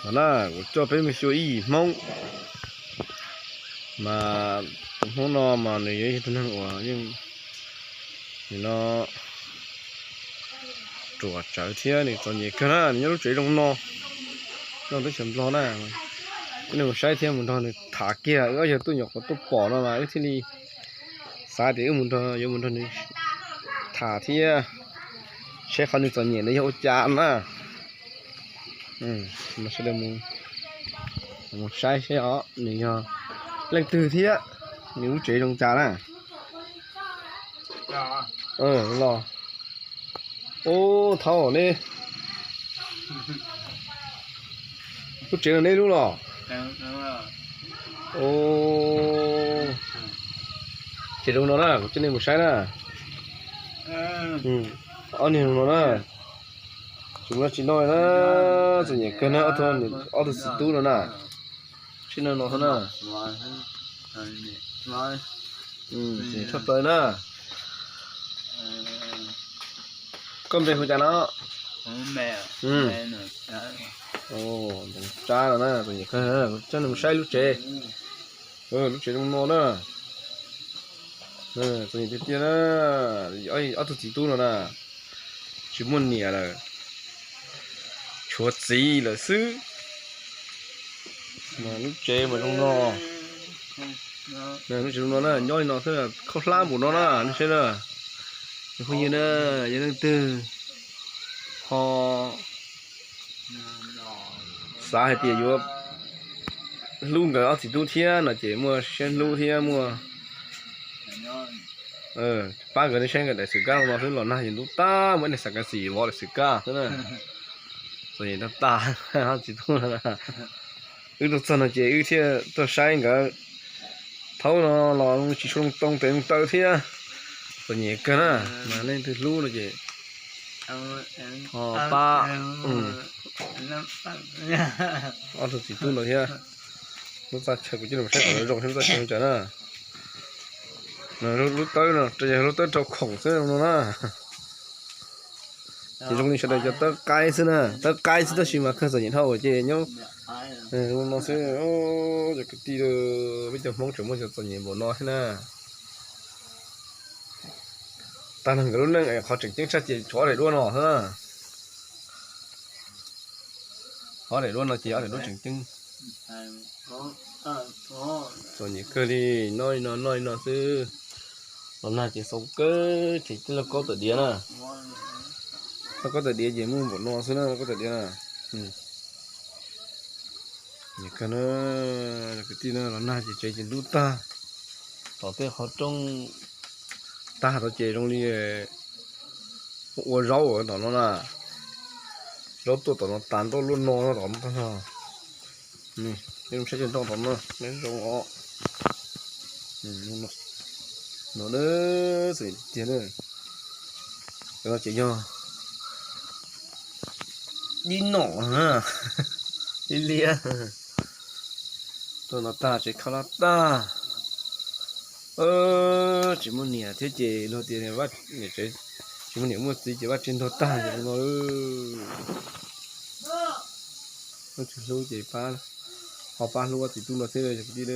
No na, kuv coj peb mus xyuas ib yim Hmoob, mas tus Hmoob no mas nws yog ib tug neeg uas yeej, nim no ruam tsawv thiab nws txom nyem kawg na, nws nyob lub tsev zoo no, nyob teb chaws Nplog na. Coj nej mus saib thiab mus nrog nws tham kiag, wb ob yawg tuaj nyuam qhuav tuaj pom no mas wb thiaj li xav tias wb mus nrog, yuav mus nrog nws tham thiab saib qhov nws txom nyem ntawd yog ua cas na. Sawv daws mus saib saib os nws yog leej twg thiab nws lub tsev zoo cas na. Los, ub, thaub ne, lub tsev no neb lub los? Ces zoo no na, kuv coj nej mus saib na. Ob niag zoo no na, tsis muaj dab tsi noj na, txom nyem kawg na, ob tug txiv tub no na. Sib no no xwb na. Txom nyem tshaj plaws na. Koj npe hu cas no? Tsab no na, txom nyem kawg, coj nej mus saib lub tsev. Lub tsev zoo no na. Txom nyem tiag tiag na. Ob tug txiv tub no na, tsis muaj niam lawm, tshuav txiv lawm xwb. Lub tsev mas zoo no, lub tsev zoo no na, nyob li no xwb, khaub hlab npaum no na, nej saib na. Phooj ywg na, yog leej twg ho xav hais tias yuav hlub nkawd ob txiv tub thiab no ces muaj siab hlub thiab muaj, pab nkawd, nej saib nkawd daim xwm kab no xwb los nag ces ntub tag, muaj ib daim xav kav xim vov daim xwm kab xwb na. Txom nyem tag tag ob txiv tub no. Wb tuaj txog no ces wb thiaj tuaj saib nkawd. Thaub no los tsis tshua loo too tes loo taw thiab, txom nyem kawg na. Mas leej twg hlub no ces ho pab ob tug txiv tub no thiab. Lub txaj chaw kuv coj nej mus saib kom zoo saib lub txaj chaw zoo cas na. Lub tawb no yog lub tawb rau khoom xwb no na. Ces zoo li sawv daws cov tawb qaib xwb na, tawb qaib xwb tab sis mas kawg txom nyem dhau ces nyob zoo no xwb. Cov kwv tij, peb cov Hmoob tseem muaj cov txom nyem npaum no thiab na. Tag nrho nkawd lub neej es qhov tseem ceeb tshaj ces tshuav ob daim duab no xwb na. Ob daim duab no ces ob daim duab tseem ceeb. Txom nyem kawg li, noj li no noj li no xwb. Los nag ces xau kawg ces tej lauj kaub tawm diav na. Lauj kaub tawm diav ces muaj npaum no xwb na, lauj kaub tawm diav na. Nyem kawg na, kwv tij na, los nag ces tsev ces ntub tag. Tom tej qhov rooj tag tod ces zoo li ua zaub tom no na. Zaub tuaj tom no tas nroj luaj no tom no tag no. Saib cov nroj tom no zoo os. No na, txom nyem tiag na. Cov no ces yog dib nom na, dib liab. Tuaj no tag tsev khab lab tag. Tsis muaj niam thiab ces luag tias niam tsev, tsis muaj niam muaj txiv ces vaj tsev ntog tag ces no. Leej twg hlub ces ho pab hlub ob txiv tub no xwb cov kwv tij.